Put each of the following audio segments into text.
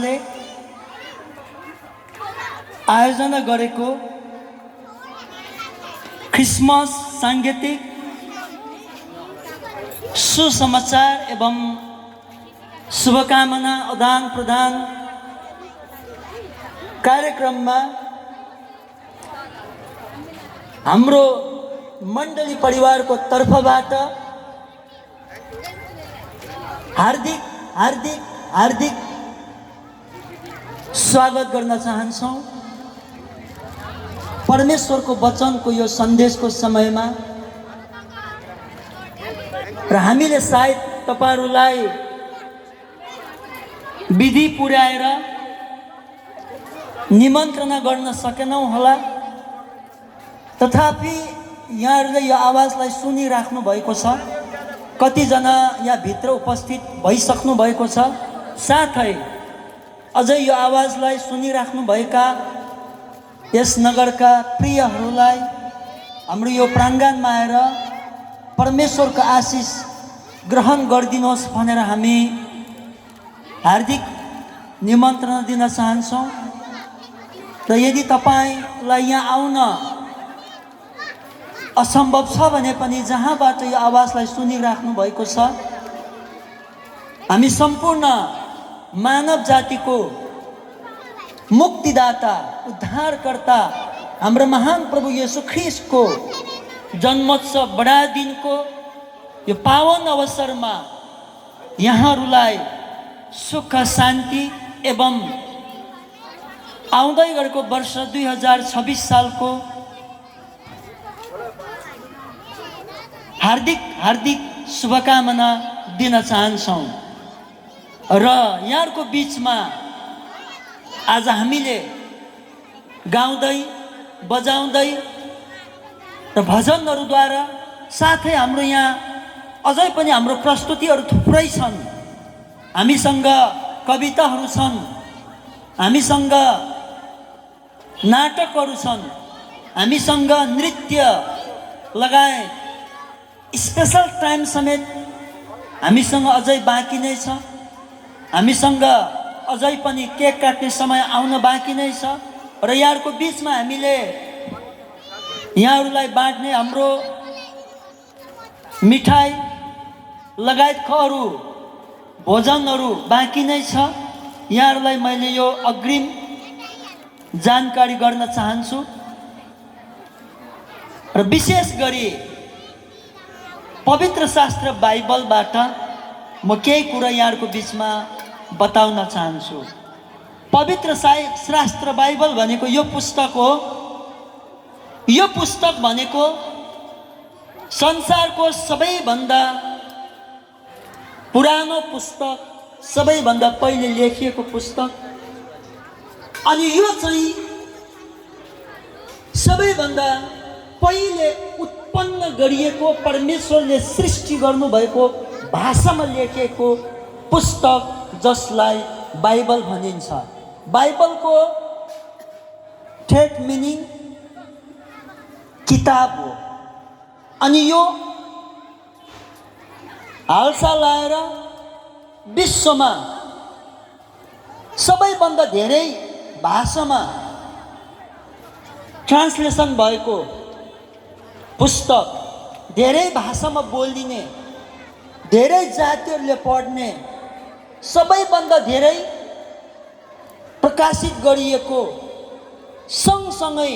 प्रयासले आयोजना गरेको क्रिसमस सांगीतिक सुसमाचार एवं शुभकामना आदान प्रदान कार्यक्रममा हाम्रो मण्डली परिवारको तर्फबाट हार्दिक हार्दिक हार्दिक स्वागत गर्न चाहन्छौँ। परमेश्वरको वचनको यो सन्देशको समयमा र हामीले सायद तपाईहरुलाई विधि पुर्याएर निमन्त्रणा गर्न सकेनौं होला, तथापि यहाँहरूले यो आवाजलाई सुनिराख्नु भएको छ। कतिजना यहाँ भित्र उपस्थित भइसक्नु भएको छ, साथै अझै यो आवाजलाई सुनिराख्नु भएका यस नगरका प्रियहरूलाई हाम्रो यो प्राङ्गणमा आएर परमेश्वरको आशिष ग्रहण गरिदिनुहोस् भनेर हामी हार्दिक निमन्त्रणा दिन चाहन्छौँ। र यदि तपाईलाई यहाँ आउन असम्भव छ भने पनि जहाँबाट यो आवाजलाई सुनिराख्नु भएको छ, हामी सम्पूर्ण मानव जातिको मुक्तिदाता उद्धारकर्ता हाम्रो महान प्रभु येशू ख्रीष्टको जन्मोत्सव बडादिनको यो पावन अवसरमा यहाँहरूलाई सुख शान्ति एवं आउँदै गरेको वर्ष 2026 सालको हार्दिक हार्दिक शुभकामना दिन चाहन्छौँ। र यहाँको बीचमा आज हामीले गाउँदै बजाउँदै र भजनहरूद्वारा साथै हाम्रो यहाँ अझै पनि हाम्रो प्रस्तुतिहरू थुप्रै छन्। हामीसँग कविताहरू छन्, हामीसँग नाटकहरू छन्, हामीसँग नृत्य लगायत स्पेशल टाइम समेत हामीसँग अझै बाँकी नै छ। हामीसँग अझै पनि केक काट्ने समय आउन बाँकी नै छ। र यहाँको बीचमा हामीले यहाँहरूलाई बाँड्ने हाम्रो मिठाई लगायतका अरू भोजनहरू बाँकी नै छ। यहाँहरूलाई मैले यो अग्रिम जानकारी गर्न चाहन्छु। र विशेष गरी पवित्र शास्त्र बाइबलबाट म केही कुरा यहाँको बीचमा बताउन चाहन्छु। पवित्र शास्त्र बाइबल भनेको यो पुस्तक हो। यो पुस्तक भनेको संसारको सबैभन्दा पुरानो पुस्तक, सबैभन्दा पहिले लेखिएको पुस्तक। अनि यो चाहिँ सबैभन्दा पहिले उत्पन्न गरिएको परमेश्वरले सृष्टि गर्नुभएको भाषामा लेखिएको पुस्तक जसलाई बाइबल भनिन्छ। बाइबलको ठेट मिनिङ किताब हो। अनि यो हालसा लाएर विश्वमा सबैभन्दा धेरै भाषामा ट्रान्सलेसन भएको पुस्तक, धेरै भाषामा बोलिने, धेरै जातिहरूले पढ्ने, सबैभन्दा धेरै प्रकाशित गरिएको, सँगसँगै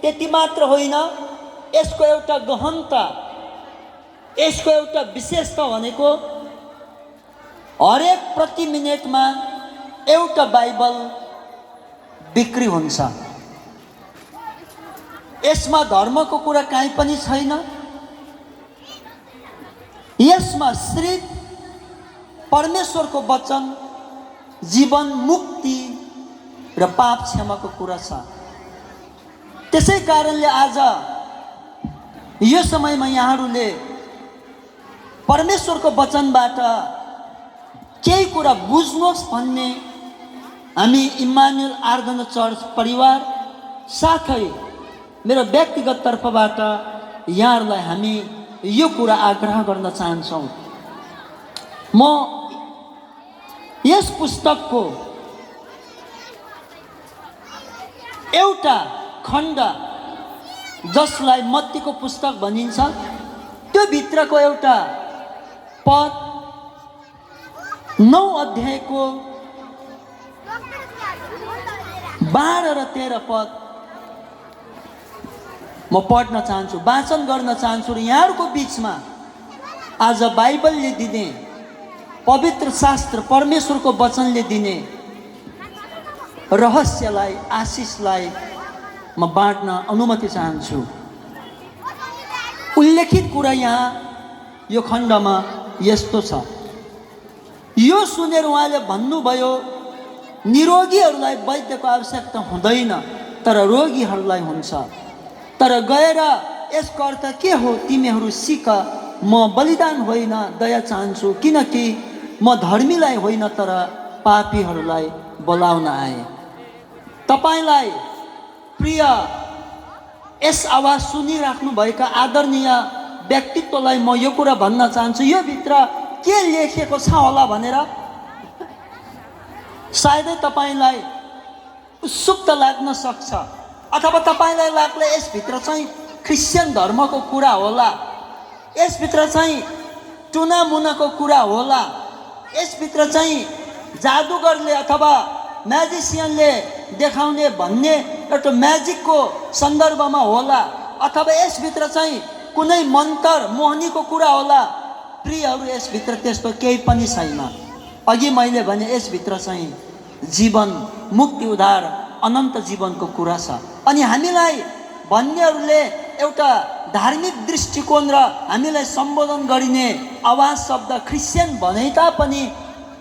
त्यति मात्र होइन, यसको एउटा गहनता, यसको एउटा विशेषता भनेको हरेक प्रति मिनेटमा एउटा बाइबल बिक्री हुन्छ। यसमा धर्मको कुरा काहीँ पनि छैन। यसमा सिर्फ परमेश्वरको वचन, जीवन, मुक्ति र पाप क्षमाको कुरा छ। त्यसै कारणले आज यो समयमा यहाँहरूले परमेश्वरको वचनबाट केही कुरा बुझ्नुहोस् भन्ने हामी इम्मानुएल आराधना चर्च परिवार साथै मेरो व्यक्तिगत तर्फबाट यहाँहरूलाई हामी यो कुरा आग्रह गर्न चाहन्छौँ। म यस पुस्तकको एउटा खण्ड जसलाई मत्तीको पुस्तक भनिन्छ, त्यो भित्रको एउटा पद 9 अध्यायको 12 र 13 पद म पढ्न चाहन्छु, वाचन गर्न चाहन्छु र यहाँहरूको बिचमा आज बाइबलले दिने, पवित्र शास्त्र परमेश्वरको वचनले दिने रहस्यलाई, आशिषलाई म बाँड्न अनुमति चाहन्छु। उल्लेखित कुरा यहाँ यो खण्डमा यस्तो छ। यो सुनेर उहाँले भन्नुभयो, निरोगीहरूलाई वैद्यको आवश्यकता हुँदैन, तर रोगीहरूलाई हुन्छ। तर गएर यसको अर्थ के हो, तिमीहरू सिक, म बलिदान होइन दया चाहन्छु, किनकि म धर्मीलाई होइन तर पापीहरूलाई बोलाउन आएँ। तपाईलाई प्रिय यस आवाज सुनिराख्नुभएका आदरणीय व्यक्तित्वलाई म यो कुरा भन्न चाहन्छु, यो भित्र के लेखेको छ होला भनेर सायदै तपाईलाई उत्सुकता लाग्न सक्छ, अथवा तपाईलाई लाग्ला यसभित्र चाहिँ क्रिस्चियन धर्मको कुरा होला, यसभित्र चाहिँ टुनामुनाको कुरा होला, यसभित्र चाहिँ जादुगरले अथवा म्याजिसियनले देखाउने भन्ने एउटा म्याजिकको सन्दर्भमा होला, अथवा यसभित्र चाहिँ कुनै मन्त्र मोहनीको कुरा होला। प्रियहरू, यसभित्र त्यस्तो केही पनि छैन। अघि मैले भने यसभित्र चाहिँ जीवन, मुक्ति, उद्धार, अनन्त जीवनको कुरा छ। अनि हामीलाई भन्नेहरूले एउटा धार्मिक दृष्टिकोण र हामीलाई सम्बोधन गरिने आवाज शब्द क्रिस्चियन भने तापनि,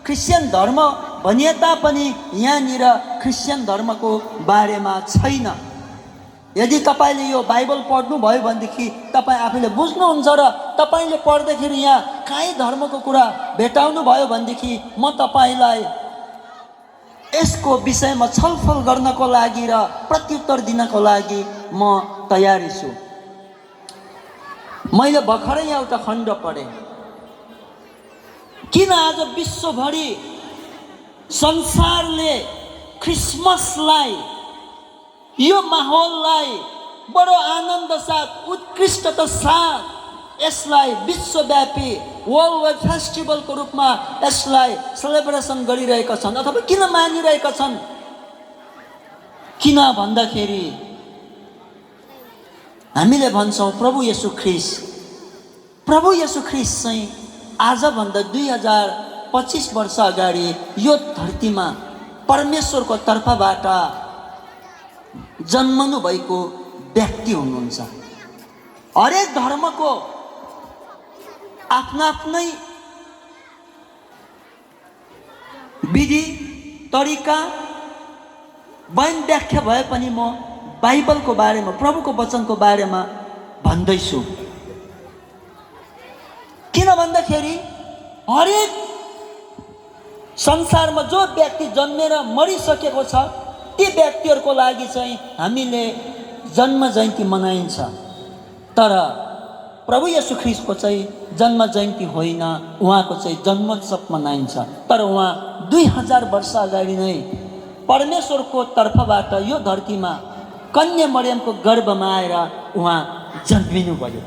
क्रिस्चियन धर्म भनिए तापनि यहाँनिर क्रिस्चियन धर्मको बारेमा छैन। यदि तपाईँले यो बाइबल पढ्नुभयो भनेदेखि तपाईँ आफैले बुझ्नुहुन्छ र तपाईँले पढ्दाखेरि यहाँ काहीँ धर्मको कुरा भेटाउनु भयो भनेदेखि म तपाईँलाई यसको विषयमा छलफल गर्नको लागि र प्रत्युत्तर दिनको लागि म तयारी छु। मैले भर्खरै एउटा खण्ड पढेँ। किन आज विश्वभरि संसारले क्रिसमसलाई, यो माहौललाई बडो आनन्द साथ, उत्कृष्टता साथ यसलाई विश्वव्यापी वर्ल्ड वाइड फेस्टिभलको रूपमा यसलाई सेलिब्रेसन गरिरहेका छन्, अथवा किन मानिरहेका छन्? किन भन्दाखेरि हामीले भन्छौँ प्रभु येशू ख्रीष्ट चाहिँ आजभन्दा 2025 वर्ष अगाडि यो धरतीमा परमेश्वरको तर्फबाट जन्मनु भएको व्यक्ति हुनुहुन्छ। हरेक धर्मको आफ्ना आफ्नै विधि तरिका बयान व्याख्या भए पनि म बाइबलको बारेमा, प्रभुको वचनको बारेमा भन्दैछु। किन भन्दाखेरि हरेक संसारमा जो व्यक्ति जन्मेर मरिसकेको छ ती व्यक्तिहरूको लागि चाहिँ हामीले जन्म जयन्ती मनाइन्छ। तर प्रभु येशू ख्रीष्टको चाहिँ जन्म जयन्ती होइन, उहाँको चाहिँ जन्मोत्सव मनाइन्छ। तर उहाँ 2000 वर्ष अगाडि नै परमेश्वरको तर्फबाट यो धरतीमा कन्या मरियमको गर्भमा आएर उहाँ जन्मिनु भयो।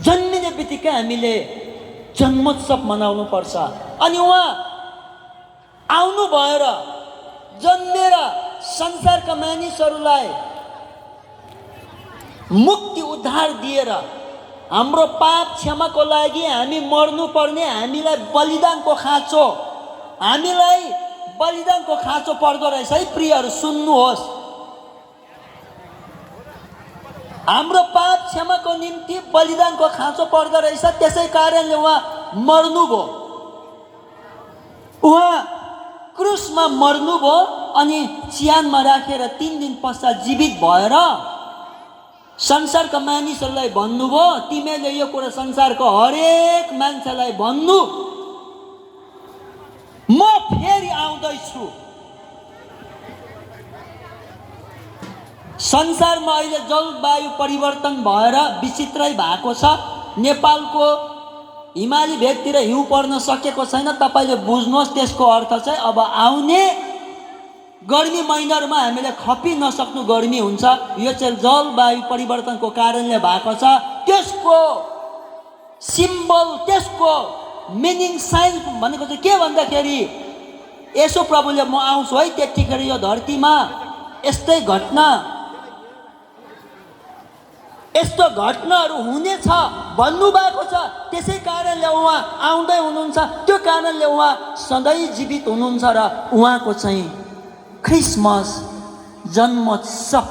जन्मिने बित्तिकै हामीले जन्मोत्सव मनाउनु पर्छ। अनि उहाँ आउनु भएर जन्मेर संसारका मानिसहरूलाई मुक्ति उद्धार दिएर हाम्रो पाप क्षमाको लागि हामी मर्नु पर्ने, हामीलाई बलिदानको खाँचो पर्दो रहेछ है प्रियहरू, सुन्नुहोस्। हाम्रो पाप क्षमाको निम्ति बलिदानको खाँचो पर्दो रहेछ, त्यसै कारणले उहाँ मर्नुभयो। उहाँ क्रुसमा मर्नुभयो अनि चिहानमा राखेर 3 दिन पश्चात जीवित भएर संसारका मानिसहरूलाई भन्नुभयो, तिमीले यो कुरा संसारको हरेक मान्छेलाई भन्नु, म फेरि आउँदैछु। संसारमा अहिले जलवायु परिवर्तन भएर विचित्रै भएको छ। नेपालको हिमाली भेगतिर हिउँ पर्न सकेको छैन। तपाईले बुझ्नुहोस्, त्यसको अर्थ चाहिँ अब आउने गर्मी महिनाहरूमा हामीले खपि नसक्नु गर्मी हुन्छ, यो चाहिँ जलवायु परिवर्तनको कारणले भएको छ। त्यसको सिम्बल, त्यसको मिनिङ, साइन्स भनेको चाहिँ के भन्दाखेरि यसो प्रभुले म आउँछु है त्यतिखेर यो धरतीमा यस्तै यस्तो घटनाहरू हुनेछ भन्नुभएको छ। त्यसै कारणले उहाँ आउँदै हुनुहुन्छ, त्यो कारणले उहाँ सधैँ जीवित हुनुहुन्छ र उहाँको चाहिँ क्रिसमस जन्मोत्सव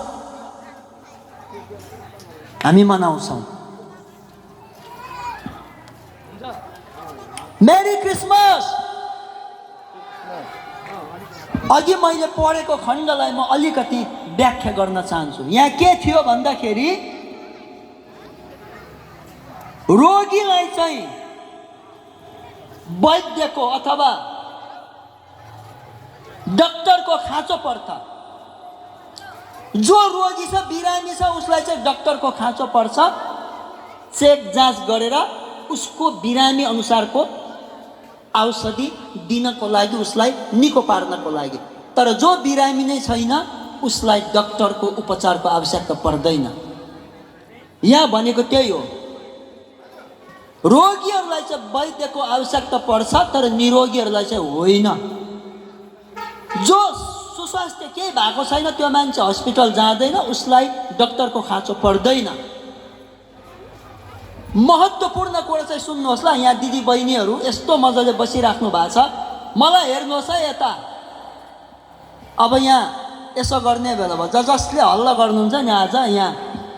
हामी मनाउँछौँ। Merry Christmas. अघि मैले पढेको खण्डलाई म अलिकति व्याख्या गर्न चाहन्छु। यहाँ के थियो भन्दाखेरि रोगीलाई चाहिँ वैद्यको अथवा डाक्टरको खाँचो पर्छ। जो रोगी छ, बिरामी छ, उसलाई चाहिँ डाक्टरको खाँचो पर्छ चेक जाँच गरेर उसको बिरामी अनुसारको औषधि दिनको लागि, उसलाई निको पार्नको लागि। तर जो बिरामी नै छैन उसलाई डाक्टरको उपचारको आवश्यकता पर्दैन। यहाँ भनेको त्यही हो, रोगीहरूलाई चाहिँ वैद्यको आवश्यकता पर्छ तर निरोगीहरूलाई चाहिँ होइन। जो सुस्वास्थ्य केही भएको छैन त्यो मान्छे हस्पिटल जाँदैन, उसलाई डाक्टरको खाँचो पर्दैन। महत्त्वपूर्ण कुरा चाहिँ सुन्नुहोस् ल, यहाँ दिदी बहिनीहरू यस्तो मजाले बसिराख्नु भएको छ, मलाई हेर्नुहोस् है यता। अब यहाँ यसो गर्ने बेला भयो, जसले हल्ला गर्नुहुन्छ नि आज, यहाँ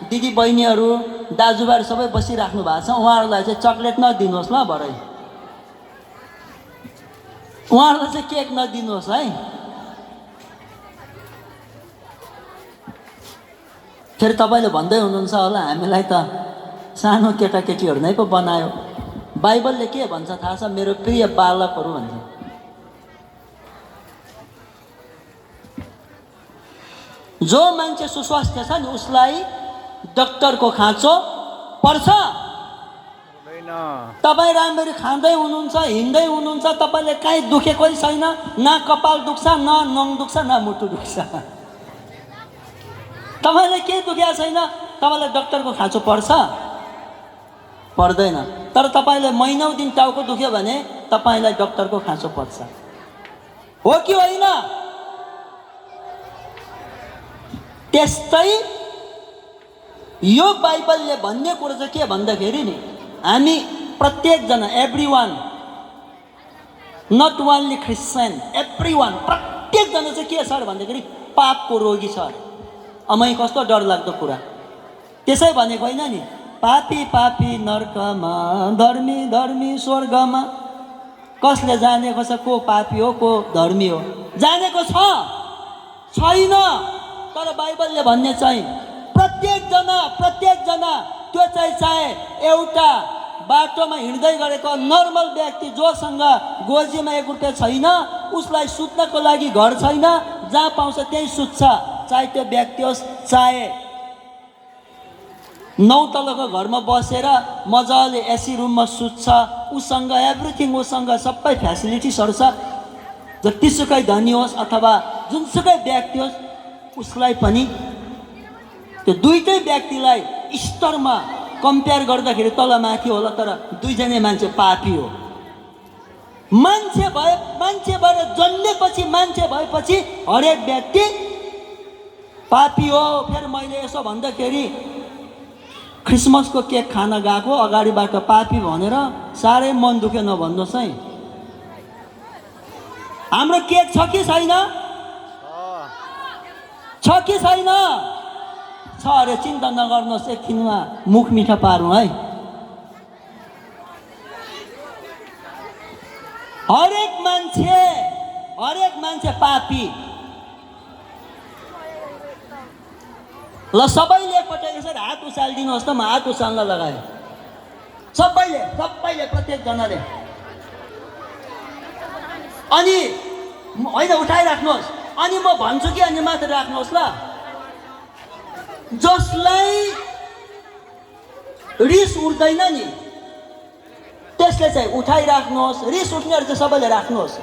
दिदी बहिनीहरू दाजुभाइहरू सबै बसिराख्नु भएको छ, उहाँहरूलाई चाहिँ चक्लेट नदिनुहोस् ल भरै, उहाँहरूलाई चाहिँ केक नदिनुहोस् है। फेरि तपाईँले भन्दै हुनुहुन्छ होला हामीलाई त सानो केटाकेटीहरू नै पो बनायो। बाइबलले के भन्छ थाहा छ? मेरो प्रिय बालकहरू भन्छ। जो मान्छे सुस्वास्थ्य छ नि उसलाई डाक्टरको खाँचो पर्छ। तपाईँ राम्ररी खाँदै हुनुहुन्छ, हिँड्दै हुनुहुन्छ, तपाईँले काहीँ दुखेकै छैन, न कपाल दुख्छ, न नङ दुख्छ, न मुटु दुख्छ, तपाईँले केही दुखेको छैन, तपाईँलाई डाक्टरको खाँचो पर्छ? पर्दैन। तर तपाईँले महिनौ दिन टाउको दुख्यो भने तपाईँलाई डाक्टरको खाँचो पर्छ, हो कि होइन? त्यस्तै यो बाइबलले भन्ने कुरो चाहिँ के भन्दाखेरि नि, हामी प्रत्येकजना, everyone, not only Christian, everyone, प्रत्येकजना चाहिँ के छ भन्दाखेरि पापको रोगी छ। अमै कस्तो डरलाग्दो कुरा। त्यसै भनेको होइन नि, पापी पापी नर्कमा, धर्मी धर्मी स्वर्गमा। कसले जानेको छ को पापी हो को धर्मी हो? जानेको छ? छैन। तर बाइबलले भन्ने चाहिँ प्रत्येकजना त्यो चाहिँ चाहे एउटा बाटोमा हिँड्दै गरेको नर्मल व्यक्ति जोसँग गोजीमा 1 रुपियाँ छैन, उसलाई सुत्नको लागि घर छैन, जहाँ पाउँछ त्यही सुत्छ, चाहे त्यो व्यक्ति होस् चाहे 9 तलको घरमा बसेर मजाले एसी रुममा सुत्छ, उसँग एभ्रिथिङ, उसँग सबै फ्यासिलिटिसहरू छ। जतिसुकै धनी होस् अथवा जुनसुकै व्यक्ति होस्, उसलाई पनि त्यो दुईटै व्यक्तिलाई स्तरमा कम्पेयर गर्दाखेरि तलमाथि होला, तर दुईजनै मान्छे पापी हो। मान्छे भएर जन्मेपछि, मान्छे भएपछि हरेक व्यक्ति पापी हो। फेरि मैले यसो भन्दाखेरि क्रिसमसको केक खान गएको अगाडिबाट पापी भनेर साह्रै मन दुख्यो नभन्नुहोस् है। हाम्रो केक छ कि छैन? छ कि छैन? छ अरे, चिन्ता नगर्नुहोस्, एकछिनमा मुख मिठा पारौँ है। हरेक मान्छे पापी। ल सबैले एकपल्ट यसरी हात उचालिदिनुहोस् त, म हात उचाल्न लगाएँ। सबैले प्रत्येकजनाले। अनि होइन, उठाइराख्नुहोस्। अनि म भन्छु कि अनि माथि राख्नुहोस् ल। जसलाई रिस उठ्दैन नि त्यसले चाहिँ उठाइराख्नुहोस्। रिस उठ्नेहरू चाहिँ सबैले राख्नुहोस्।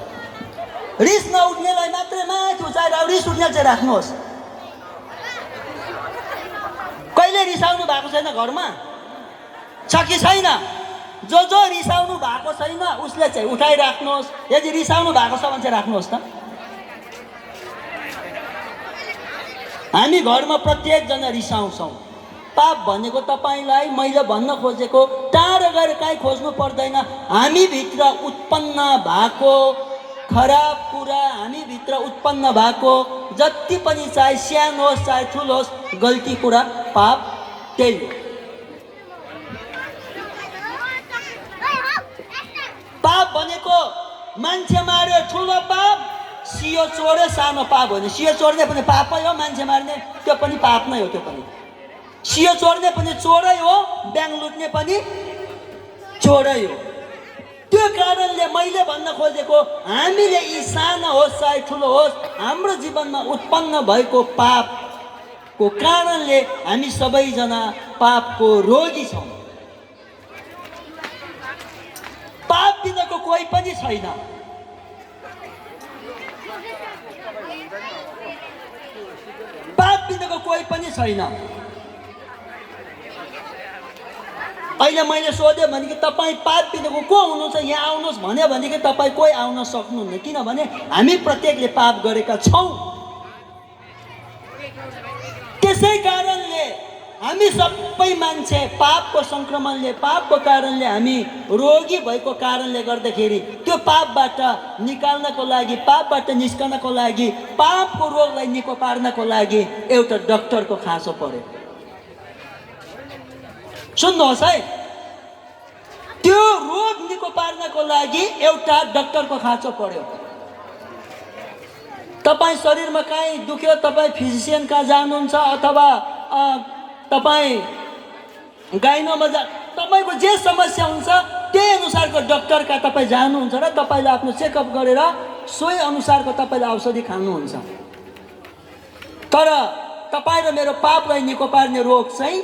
रिस नउठ्नेलाई मात्रै माथि उचाएर रिस रिस उठ्ने चाहिँ राख्नुहोस्। कहिले रिसाउनु भएको छैन घरमा? छ कि छैन? जो रिसाउनु भएको छैन उसले चाहिँ उठाइराख्नुहोस्। यदि रिसाउनु भएको छ भने चाहिँ राख्नुहोस् त। हामी घरमा प्रत्येकजना रिसाउँछौँ। पाप भनेको तपाईँलाई मैले भन्न खोजेको टाढो गएर काहीँ खोज्नु पर्दैन। हामीभित्र उत्पन्न भएको खराब कुरा, हामीभित्र उत्पन्न भएको जति पनि चाहे सानो होस् चाहे ठुलो होस् गल्ती कुरा, पाप त्यही हो। पाप भनेको मान्छे मार्यो ठुलो पाप, सियो चोर्यो सानो पाप होइन। सियो चोर्ने पनि पापै हो, मान्छे मार्ने त्यो पनि पाप नै हो। त्यो पनि सियो चोर्ने पनि चोरै हो, ब्याङ्क लुट्ने पनि चोरै हो। त्यो कारणले मैले भन्न खोजेको हामीले यी सानो होस् चाहे ठुलो होस् हाम्रो जीवनमा उत्पन्न भएको पापको कारणले हामी सबैजना पापको रोगी छौँ। पाप बिनाको कोही पनि छैन। पाप बिनाको कोही पनि छैन। अहिले मैले सोधेँ भने कि तपाईँ पाप बिनाको को हुनुहुन्छ यहाँ आउनुहोस् भन्यो भनेदेखि तपाईँ कोही आउन सक्नुहुन्न। किनभने हामी प्रत्येकले पाप गरेका छौँ। त्यसै कारणले हामी सबै मान्छे पापको सङ्क्रमणले, पापको कारणले हामी रोगी भएको कारणले गर्दाखेरि त्यो पापबाट निकाल्नको लागि, पापबाट निस्कनको लागि, पापको रोगलाई निको पार्नको लागि एउटा डाक्टरको खाँचो पर्यो। सुन्नुहोस् है, त्यो रोग निको पार्नको लागि एउटा डाक्टरको खाँचो पर्यो। तपाईँ शरीरमा काहीँ दुख्यो तपाईँ फिजिसियन कहाँ जानुहुन्छ अथवा तपाईँ गाइनोमा तपाईँको जे समस्या हुन्छ त्यही अनुसारको डाक्टर कहाँ तपाईँ जानुहुन्छ र तपाईँले आफ्नो चेकअप गरेर सोही अनुसारको तपाईँले औषधि खानुहुन्छ। तर तपाईँ र मेरो पापलाई निको पार्ने रोग चाहिँ,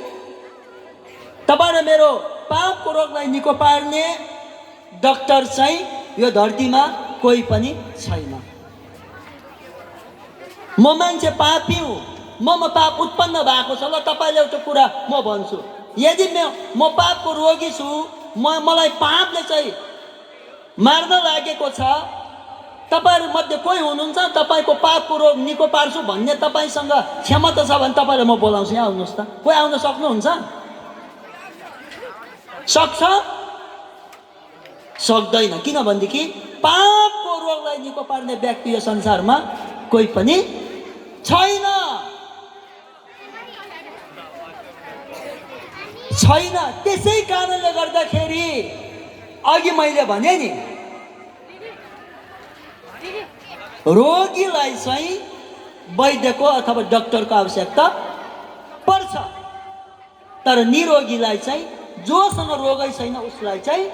तपाईँ र मेरो पापको रोगलाई निको पार्ने डाक्टर चाहिँ यो धरतीमा कोही पनि छैन। म मान्छे पापी हुँ, ममा पाप उत्पन्न भएको छ। ल तपाईँले एउटा कुरा म भन्छु, यदि म पापको रोगी छु, मलाई पापले चाहिँ मार्न लागेको छ, तपाईँहरू मध्ये कोही हुनुहुन्छ तपाईँको पापको रोग निको पार्छु भन्ने तपाईँसँग क्षमता छ भने तपाईँलाई म बोलाउँछु, यहाँ आउनुहोस् त। कोही आउन सक्नुहुन्छ? सक्छ? सक्दैन। किनभनेदेखि पापको रोगलाई निको पार्ने व्यक्ति यो संसारमा कोही पनि छैन। छैन। त्यसै कारणले गर्दाखेरि अघि मैले भने नि, रोगीलाई चाहिँ वैद्यको अथवा डाक्टरको आवश्यकता पर्छ, तर निरोगीलाई चाहिँ, जोसँग रोगै छैन उसलाई चाहिँ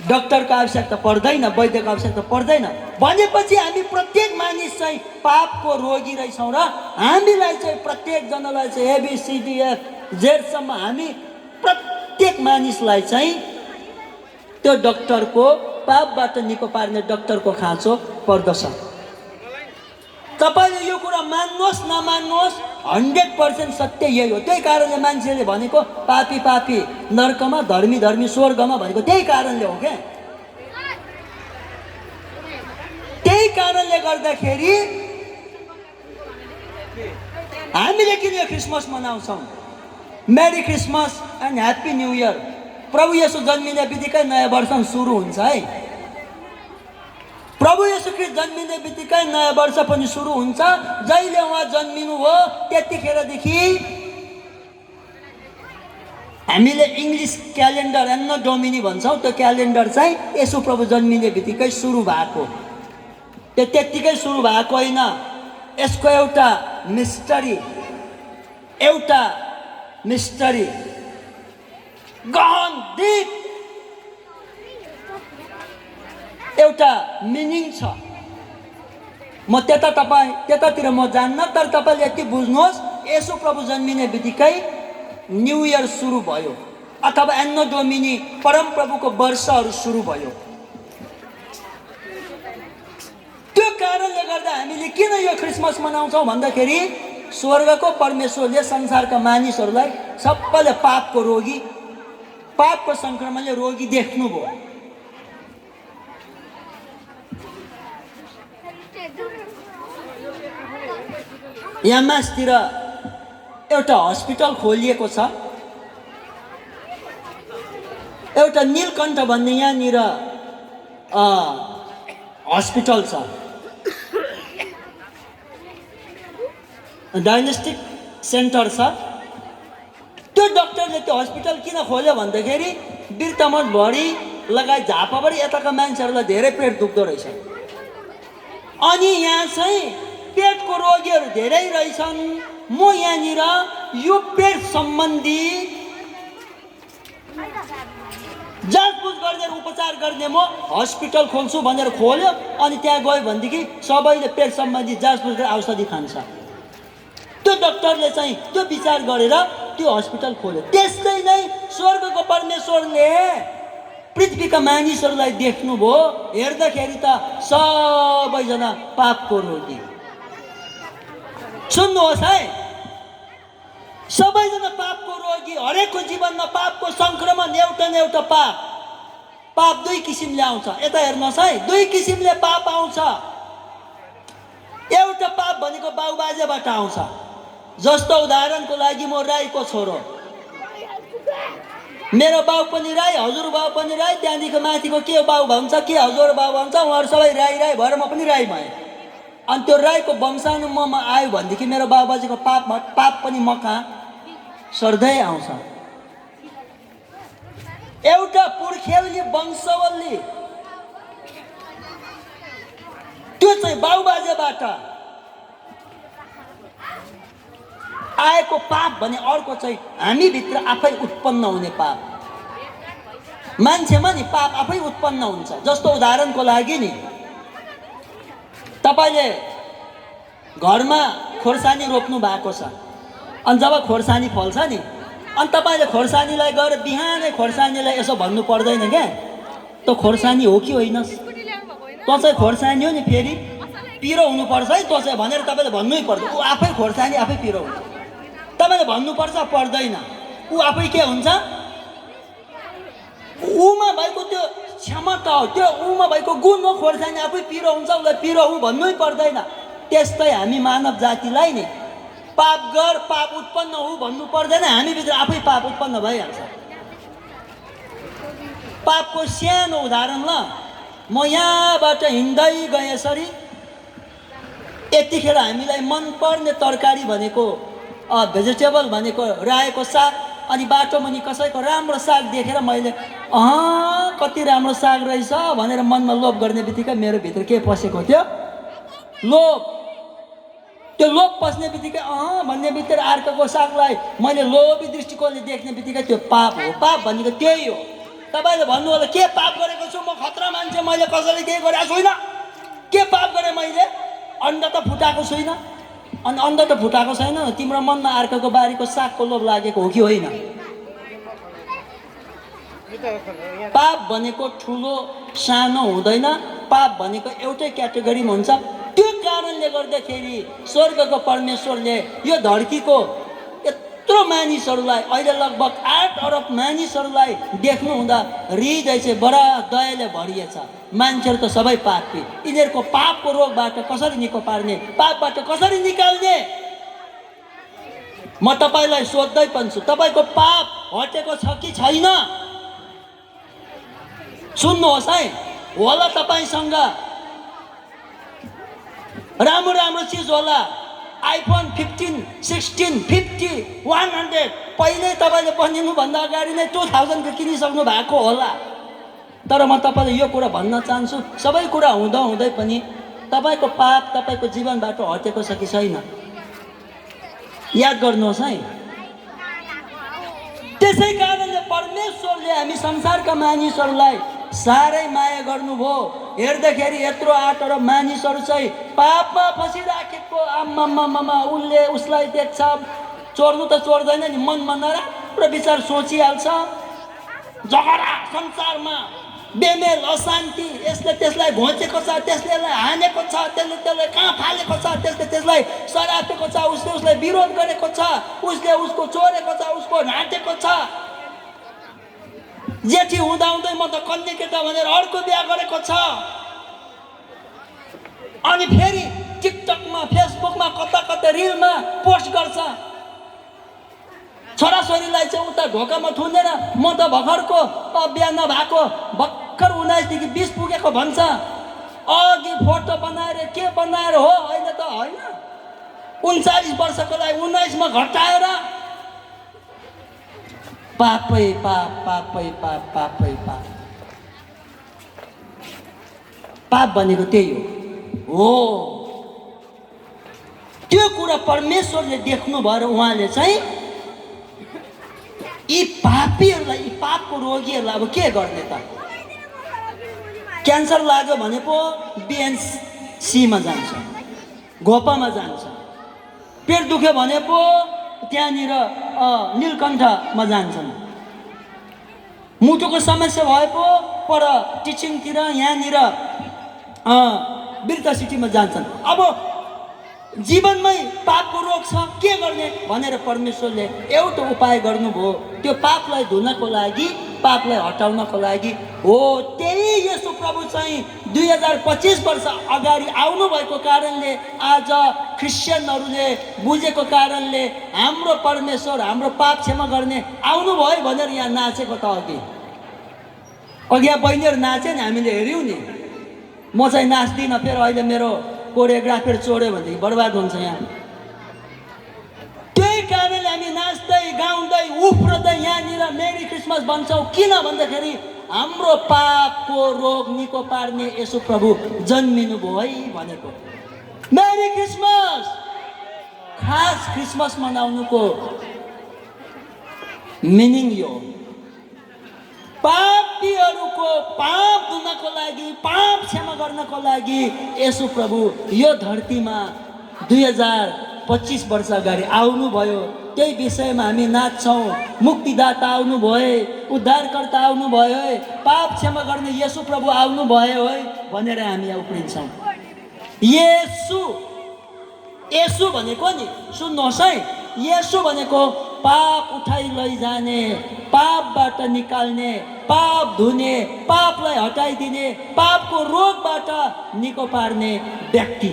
डाक्टरको आवश्यकता पर्दैन, वैद्यको आवश्यकता पर्दैन। भनेपछि हामी प्रत्येक मानिस चाहिँ पापको रोगी रहेछौँ र हामीलाई चाहिँ प्रत्येकजनालाई चाहिँ ABCDF जेडसम्म हामी प्रत्येक मानिसलाई चाहिँ त्यो डाक्टरको, पापबाट निको पार्ने डाक्टरको खाँचो पर्दछ। तपाईँले यो कुरा मान्नुहोस् नमान्नुहोस् 100% सत्य यही हो। त्यही कारणले मान्छेले भनेको पापी पापी नर्कमा, धर्मी धर्मी स्वर्गमा भनेको त्यही कारणले हो क्या। त्यही कारणले गर्दाखेरि हामीले किन यो क्रिसमस मनाउँछौँ? Merry Christmas and happy new year. प्रभु येशू जन्मिने बित्तिकै नयाँ वर्ष सुरु हुन्छ है। प्रभु येशू ख्रीष्ट जन्मिने बित्तिकै नयाँ वर्ष पनि सुरु हुन्छ। जहिले उहाँ जन्मिनु हो त्यतिखेरदेखि हामीले इङ्ग्लिस क्यालेन्डर एन्नो डोमिनी भन्छौँ, त्यो क्यालेन्डर चाहिँ येशू प्रभु जन्मिने बित्तिकै सुरु भएको। त्यो त्यत्तिकै सुरु भएको होइन, यसको एउटा मिस्टरी गहन डिप एउटा मिनिङ छ। म त्यतातिर म जान्न, तर तपाईँले यति बुझ्नुहोस्, येशू प्रभु जन्मिने बित्तिकै न्यू इयर सुरु भयो अथवा एन्नो डोमिनी परमप्रभुको वर्षहरू सुरु भयो। त्यो कारणले गर्दा हामीले किन यो क्रिसमस मनाउँछौँ भन्दाखेरि स्वर्गको परमेश्वरले संसारका मानिसहरूलाई सबैले पापको सङ्क्रमणले रोगी देख्नुभयो। यहाँ मासतिर एउटा हस्पिटल खोलिएको छ, एउटा नीलकण्ठ भन्ने यहाँनिर हस्पिटल छ, डायग्नोस्टिक सेन्टर छ। त्यो डक्टरले त्यो हस्पिटल किन खोल्यो भन्दाखेरि बिर्तामोड भरि लगायत झापाभरि यताका मान्छेहरूलाई धेरै पेट दुख्दो रहेछ। अनि यहाँ चाहिँ पेटको रोगीहरू धेरै रहेछन्। म यहाँनिर यो पेट सम्बन्धी जाँचबुझ गर्ने उपचार गर्ने म हस्पिटल खोल्छु भनेर खोल्यो। अनि त्यहाँ गयो भनेदेखि सबैले पेट सम्बन्धी जाँचबुझ गरेर औषधि खान्छ। त्यो डक्टरले चाहिँ त्यो विचार गरेर त्यो हस्पिटल खोल्यो। त्यस्तै नै स्वर्गको परमेश्वरले पृथ्वीका मानिसहरूलाई देख्नुभयो। हेर्दाखेरि त सबैजना पापको रोगी। सुन्नुहोस् है, सबैजना पापको रोगी। हरेकको जीवनमा पापको सङ्क्रमण एउटा न एउटा पाप दुई किसिमले आउँछ। यता हेर्नुहोस् है, दुई किसिमले पाप आउँछ। एउटा पाप भनेको बाउबाजेबाट आउँछ। जस्तो उदाहरणको लागि म राईको छोरो, मेरो बाउ पनि राई, हजुरबाउ पनि राई, त्यहाँदेखि माथिको के बाउ भन्छ के हजुरबाउ भन्छ, उहाँहरू सबै राई भएर म पनि राई भएँ। अनि त्यो राईको वंशाणु ममा आयो भनेदेखि मेरो बाबुबाजेको पाप पनि म कहाँ सर्दै आउँछ। एउटा पुर्खेली वंशावली, त्यो चाहिँ बाउबाजेबाट आएको पाप भने अर्को चाहिँ हामीभित्र आफै उत्पन्न हुने पाप। मान्छेमा नि पाप आफै उत्पन्न हुन्छ। जस्तो उदाहरणको लागि नि, तपाईँले घरमा खोर्सानी रोप्नु भएको छ। अनि जब खोर्सानी फल्छ नि, अनि तपाईँले खोर्सानीलाई गएर बिहानै खोर्सानीलाई यसो भन्नु पर्दैन क्या, त्यो खोर्सानी हो कि होइन, त्यो चाहिँ खोर्सानी हो नि, फेरि पिरो हुनुपर्छ है त्यो चाहिँ भनेर तपाईँले भन्नै पर्छ। ऊ आफै खोर्सानी आफै पिरो हुन्छ। तपाईँले भन्नुपर्छ पर्दैन, ऊ आफै के हुन्छ, ऊमा भएको त्यो क्षमता हो, त्यो ऊमा भएको गुण हो। खोर्सानी आफै पिरो हुन्छ, उसलाई पिरो ऊ भन्नै पर्दैन। त्यस्तै हामी मानव जातिलाई नि पाप गर, पाप उत्पन्न हो भन्नु पर्दैन। हामीभित्र आफै पाप उत्पन्न भइहाल्छ। पापको सानो उदाहरण ल, म यहाँबाट हिँड्दै गएँ यसरी, यतिखेर हामीलाई मनपर्ने तरकारी भनेको भेजिटेबल भनेको रायोको साग। अनि बाटो मुनि कसैको राम्रो साग देखेर मैले कति राम्रो साग रहेछ भनेर मनमा लोभ गर्ने बित्तिकै मेरो भित्र के पसेको थियो, लोभ। त्यो लोभ पस्ने बित्तिकै भन्ने बित्तिकै अर्काको सागलाई मैले लोभी दृष्टिकोणले देख्ने बित्तिकै त्यो पाप हो। पाप भनेको त्यही हो। तपाईँले भन्नु होला के पाप गरेको छु म, खतरा मान्छे, मैले कसैले केही गरेको छुइनँ। के पाप गरेँ मैले? अन्डा त फुटाएको छुइनँ। अनि अन्डा त फुटाएको छैन, तिम्रो मनमा अर्काको बारीको सागको लोभ लागेको हो कि होइन? पाप भनेको ठुलो सानो हुँदैन। पाप भनेको एउटै क्याटेगोरीमा हुन्छ। त्यो कारणले गर्दाखेरि स्वर्गको परमेश्वरले यो धरतीको यत्रो मानिसहरूलाई, अहिले लगभग 8 अरब मानिसहरूलाई देख्नु हुँदा हृदय चाहिँ बडा दयाले भरिएछ। मान्छेहरू त सबै पापी। यिनीहरूको पापको रोगबाट कसरी निको पार्ने, पापबाट कसरी निकाल्ने? म तपाईँलाई सोध्दै पनि छु, तपाईँको पाप हटेको छ कि छैन? सुन्नुहोस् है, होला तपाईँसँग राम्रो राम्रो चिज होला, आइफोन 15, 16, 50, 100 पहिल्यै तपाईँले बनिनुभन्दा अगाडि नै 2000 को किनिसक्नु भएको होला। तर म तपाईँलाई यो कुरा भन्न चाहन्छु, सबै कुरा हुँदा हुँदै पनि तपाईँको पाप तपाईँको जीवनबाट हटेको छ कि छैन? याद गर्नुहोस् है। त्यसै कारणले परमेश्वरले हामी संसारका मानिसहरूलाई साह्रै माया गर्नुभयो। हेर्दाखेरि यत्रो 8 अरब मानिसहरू चाहिँ पापमा फसिराखेको, आम्मामा उसले उसलाई देख्छ, चोर्नु त चोर्दैन नि, मनमा नराम्रो विचार सोचिहाल्छ। झगडा संसारमा बेमेल अशान्ति, यसले त्यसलाई घोचेको छ, त्यसले यसलाई हानेको छ, त्यसले त्यसलाई कहाँ फालेको छ, त्यसले त्यसलाई सरापेको छ, उसले उसलाई विरोध गरेको छ, उसले उसको चोरेको छ, उसको ढाँटेको छ। जेठी हुँदाहुँदै म त कन्या केटा भनेर अर्को बिहा गरेको छ। अनि फेरि टिकटकमा, फेसबुकमा, कता कता रिलमा पोस्ट गर्छ। छोराछोरीलाई चाहिँ उता ढोकामा थुन्दैन, म त भर्खरको बिहा नभएको, भर्खर 19 देखि 20 पुगेको भन्छ। अघि फोटो बनाएर के बनाएर हो, अहिले त होइन, 39 वर्षकोलाई 19 मा घटाएर। पापै पाप, पापै पाप, पापै पाप। पाप भनेको त्यही हो। त्यो कुरा परमेश्वरले देख्नु भएर उहाँले चाहिँ यी पापीहरूलाई, यी पापको रोगीहरूलाई अब के गर्ने त? क्यान्सर लाग्यो भने पो बिएनसीमा जान्छ, घोपामा जान्छ। पेट दुख्यो भने पो त्यहाँनिर नीलकण्ठमा जान्छन्। मुटुको समस्या भए पो पर टिचिङतिर, यहाँनिर वृद्ध सिटीमा जान्छन्। अब जीवनमै पापको रोग छ, के गर्ने भनेर परमेश्वरले एउटा उपाय गर्नुभयो। त्यो पापलाई धुनको लागि, पापलाई हटाउनको लागि हो। त्यही येशू प्रभु चाहिँ 2025 वर्ष अगाडि आउनुभएको कारणले आज क्रिस्चियनहरूले बुझेको कारणले हाम्रो परमेश्वर हाम्रो पाप क्षमा गर्ने आउनुभयो भनेर यहाँ नाचेको त। अघि यहाँ बहिनीहरू नाचे नि, हामीले हेऱ्यौँ नि। म चाहिँ नाच्दिनँ, फेरि अहिले मेरो कोरियोग्राफर चोड्यो भनेदेखि बर्बाद हुन्छ यहाँ। त्यही कारणले हामी नाच्दै गाउँदै उफ्रदै यहाँनिर मेरी क्रिसमस भन्छौँ। किन भन्दाखेरि हाम्रो पापको रोग निको पार्ने येशू प्रभु जन्मिनु भयो है भनेको। मेरी क्रिसमस, खास क्रिसमस मनाउनुको मिनिङ यो। पापीहरूको पाप धुनको लागि, पाप क्षमा गर्नको लागि येशू प्रभु यो धरतीमा 2025 वर्ष अगाडि आउनुभयो। त्यही विषयमा हामी नाच्छौँ। मुक्तिदाता आउनुभयो, उद्धारकर्ता आउनुभयो है, पाप क्षमा गर्ने येशू प्रभु आउनुभयो है भनेर हामी यहाँ उफ्रिन्छौँ। येशू, येशू भनेको नि सुन्नुहोस् है, येशू भनेको पाप उठाइ लैजाने, पापबाट निकाल्ने, पाप धुने, पापलाई हटाइदिने, पापको रोगबाट निको पार्ने व्यक्ति।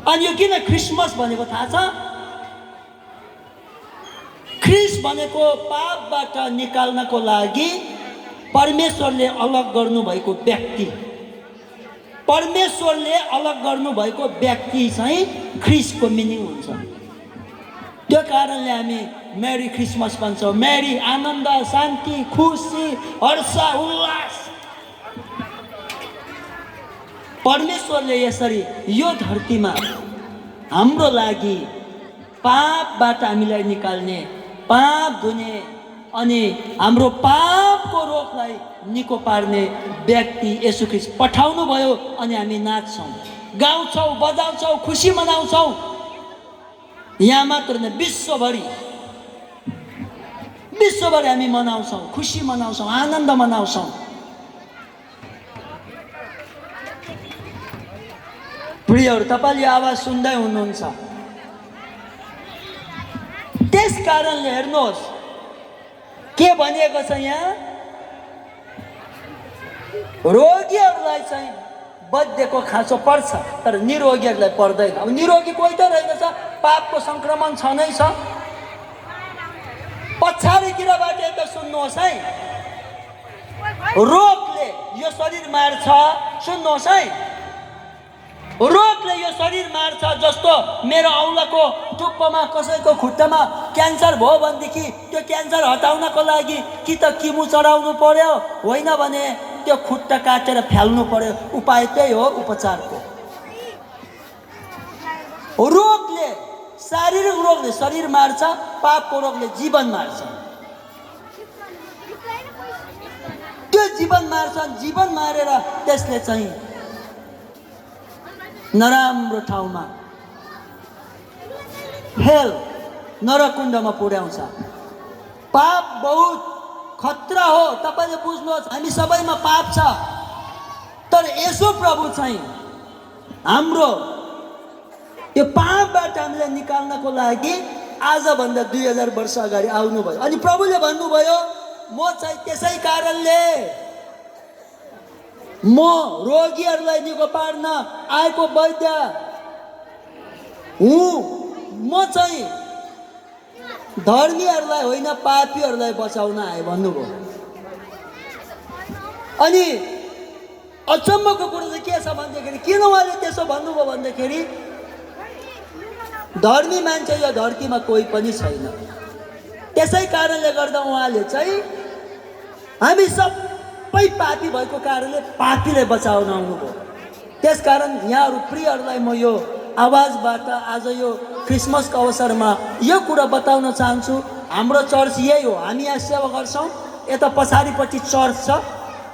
अनि यो किन क्रिसमस भनेको थाहा छ? क्रिस भनेको पापबाट निकाल्नको लागि परमेश्वरले अलग गर्नुभएको व्यक्ति। परमेश्वरले अलग गर्नुभएको व्यक्ति चाहिँ क्रिसको मिनिङ हुन्छ। त्यो कारणले हामी मेरी क्रिसमस भन्छौँ। मेरी आनन्द, शान्ति, खुसी, हर्ष, उल्लास। परमेश्वरले यसरी यो धरतीमा हाम्रो लागि पापबाट हामीलाई निकाल्ने, पाप धुने अनि हाम्रो पापको रोगलाई निको पार्ने व्यक्ति येशू ख्रीष्ट पठाउनु भयो। अनि हामी नाच्छौँ, गाउँछौँ, बजाउँछौँ, खुसी मनाउँछौँ। यहाँ मात्र न, विश्वभरि हामी मनाउँछौँ, खुसी मनाउँछौँ, आनन्द मनाउँछौँ। प्रियहरू, तपाईँले आवाज सुन्दै हुनुहुन्छ। त्यस कारणले हेर्नुहोस् के भनिएको छ यहाँ, रोगीहरूलाई चाहिँ वैद्यको खाँचो पर्छ तर निरोगीहरूलाई पर्दैन। अब निरोगी कोही त रहेछ, पापको सङ्क्रमण छ नै छ। पछाडितिरबाट त सुन्नुहोस् है, रोगले यो शरीर मार्छ। सुन्नुहोस् है, रोगले यो शरीर मार्छ। जस्तो मेरो औँलाको टुप्पोमा कसैको खुट्टामा क्यान्सर भयो भनेदेखि त्यो क्यान्सर हटाउनको लागि कि त किमो चढाउनु पर्यो, होइन भने त्यो खुट्टा काटेर फ्याल्नु पर्यो। उपाय त्यही हो उपचारको। रोगले, शारीरिक रोगले शरीर मार्छ, पापको रोगले जीवन मार्छ। त्यो जीवन मार्छ। जीवन मारेर त्यसले चाहिँ नराम्रो ठाउँमा, हेल, नरकुण्डमा पुर्याउँछ। पाप बहुत खतरा हो। तपाईले बुझ्नुहोस्, हामी सबैमा पाप छ, तर यसो प्रभु चाहिँ हाम्रो यो पापबाट हामीलाई निकाल्नको लागि आजभन्दा 2000 वर्ष अगाडि आउनुभयो। अनि प्रभुले भन्नुभयो, म चाहिँ त्यसै कारणले म रोगीहरूलाई निको पार्न आएको वैद्य हुँ। म चाहिँ धर्मीहरूलाई होइन, पापीहरूलाई बचाउन आए भन्नुभयो। अनि अचम्मको कुरो चाहिँ के छ भन्दाखेरि, किन उहाँले त्यसो भन्नुभयो भन्दाखेरि, धर्मी मान्छे यो धरतीमा कोही पनि छैन। त्यसै कारणले गर्दा उहाँले चाहिँ हामी सबै पापी भएको कारणले पापीलाई बचाउन आउनुभयो। त्यसकारण यहाँहरू प्रियहरूलाई म यो आवाजबाट आज यो क्रिसमसको अवसरमा यो कुरा बताउन चाहन्छु। हाम्रो चर्च यही हो, हामी यहाँ सेवा गर्छौँ। यता पछाडिपट्टि चर्च छ।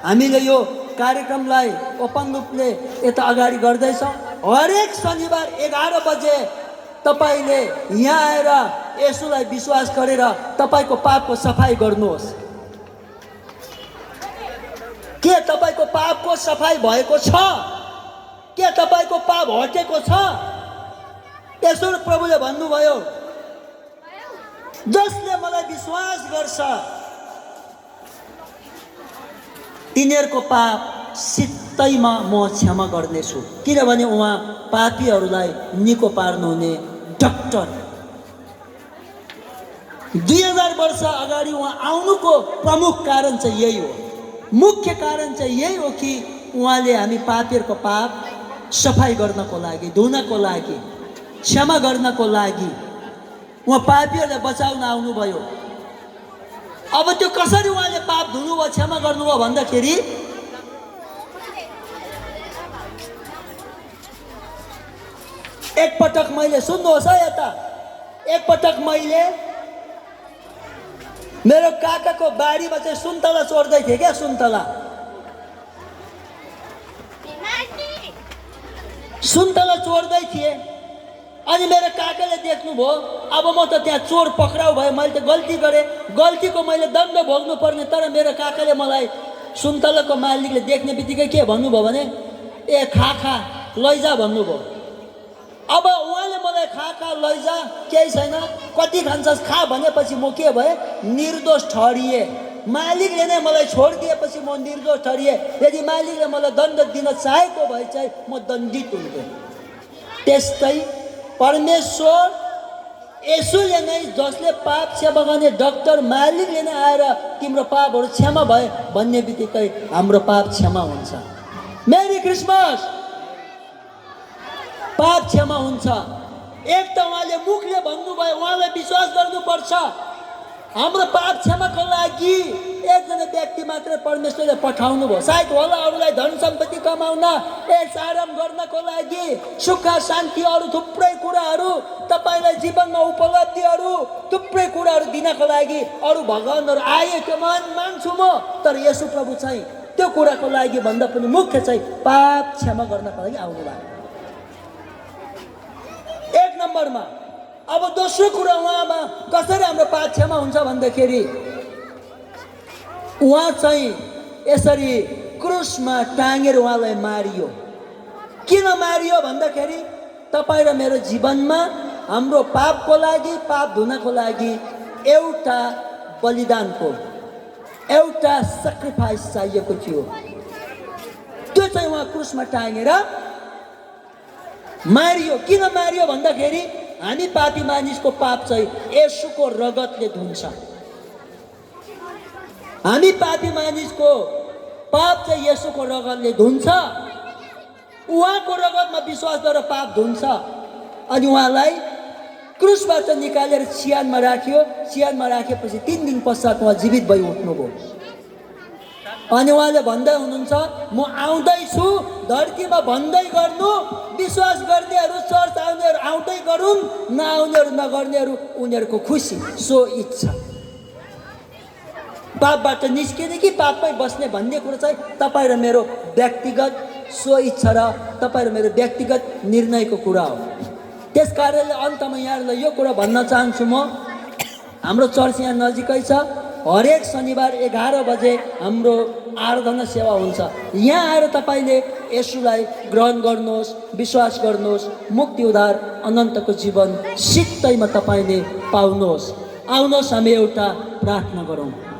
हामीले यो कार्यक्रमलाई ओपन रूपले यता अगाडि गर्दैछौँ। हरेक शनिबार 11 बजे तपाईले यहाँ आएर यसुलाई विश्वास गरेर तपाईको पापको सफाई गर्नुहोस्। के तपाईको पापको सफाई भएको छ? के तपाईको पाप हटेको छ? यसो प्रभुले भन्नुभयो, जसले मलाई विश्वास गर्छ तिनीहरूको पाप सित्तैमा म क्षमा गर्नेछु। किनभने उहाँ पापीहरूलाई निको पार्नुहुने डाक्टर। 2000 वर्ष अगाडि उहाँ आउनुको प्रमुख कारण चाहिँ यही हो, मुख्य कारण चाहिँ यही हो कि उहाँले हामी पापीहरूको पाप सफाई गर्नको लागि, धुनको लागि, क्षमा गर्नको लागि उहाँ पापीहरूलाई बचाउन आउनुभयो। अब त्यो कसरी उहाँले पाप धुनुभयो, क्षमा गर्नुभयो भन्दाखेरि, एकपटक मैले, सुन्नुहोस् है यता, एकपटक मैले मेरो काकाको बारीमा चाहिँ सुन्तला चोर्दै थिएँ क्या, सुन्तला चोर्दै थिएँ। अनि मेरो काकाले देख्नुभयो। अब म त त्यहाँ चोर पक्राउ भयो, मैले त गल्ती गरेँ, गल्तीको मैले दण्ड भोग्नु पर्ने। तर मेरो काकाले मलाई, सुन्तलाको मालिकले देख्ने बित्तिकै के भन्नुभयो भने, ए खा लैजा भन्नुभयो। अब उहाँले मलाई खा लैजा, केही छैन, कति खान्छस् खा भनेपछि म के भएँ, निर्दोष ठहरिएँ। मालिकले नै मलाई छोडिदिएपछि म निर्दोष ठहरिएँ। यदि मालिकले मलाई दण्ड दिन चाहेको भए चाहिँ म दण्डित हुन्थेँ। त्यस्तै परमेश्वर यसुले नै, जसले पाप क्षमा गर्ने डाक्टर, मालिकले नै आएर तिम्रो पापहरू क्षमा भए भन्ने बित्तिकै हाम्रो पाप क्षमा हुन्छ। मेरी क्रिसमस, पाप क्षमा हुन्छ। एक त उहाँले मुखले भन्नुभयो, उहाँलाई विश्वास गर्नुपर्छ। हाम्रो पाप क्षमाको लागि एकजना व्यक्ति मात्र परमेश्वरले पठाउनु भयो। सायद होला अरूलाई धन सम्पत्ति कमाउन, आराम गर्नको लागि, सुख शान्ति, अरू थुप्रै कुराहरू, तपाईलाई जीवनमा उपलब्धिहरू, थुप्रै कुराहरू दिनको लागि अरू भगवानहरू आए, त्यो मान्छु म। तर यसु प्रभु चाहिँ त्यो कुराको लागि भन्दा पनि मुख्य चाहिँ पाप क्षमा गर्नको लागि आउनु भएको। एक नम्बरमा। अब दोस्रो कुरा, उहाँमा कसरी हाम्रो पाप क्षमा हुन्छ भन्दाखेरि, उहाँ चाहिँ यसरी क्रुसमा टाँगेर उहाँलाई मारियो। किन मारियो भन्दाखेरि, तपाईँ र मेरो जीवनमा हाम्रो पापको लागि, पाप धुनको लागि एउटा बलिदानको, एउटा सेक्रिफाइस चाहिएको थियो। त्यो चाहिँ उहाँ क्रुसमा टाँगेर मारियो। किन मारियो भन्दाखेरि, हामी पापी मानिसको पाप चाहिँ येशूको रगतले धुन्छ। हामी पापी मानिसको पाप चाहिँ येशूको रगतले धुन्छ। उहाँको रगतमा विश्वास गरेर पाप धुन्छ। अनि उहाँलाई क्रुसबाट निकालेर चिहानमा राख्यो। चिहानमा राखेपछि 3 दिन पश्चात उहाँ जीवित भई उठ्नुभयो। अनि उहाँले भन्दै हुनुहुन्छ, म आउँदैछु, धरतीमा भन्दै गर्नु, विश्वास गर्नेहरू, चर्च आउनेहरू आउँदै गरून्, नआउनेहरू नगर्नेहरू उनीहरूको खुसी, सो इच्छा। पापबाट निस्किने कि पापमै बस्ने भन्ने कुरा चाहिँ तपाईँ र मेरो व्यक्तिगत सो इच्छा र तपाईँ र मेरो व्यक्तिगत निर्णयको कुरा हो। त्यस कारणले अन्तमा यहाँहरूलाई यो कुरा भन्न चाहन्छु म, हाम्रो चर्च यहाँ नजिकै छ। हरेक शनिबार 11 बजे हाम्रो आराधना सेवा हुन्छ। यहाँ आएर तपाईँले यसुलाई ग्रहण गर्नुहोस्, विश्वास गर्नुहोस्, मुक्ति उद्धार अनन्तको जीवन सित्तैमा तपाईँले पाउनुहोस्। आउनुहोस् हामी एउटा प्रार्थना गरौँ।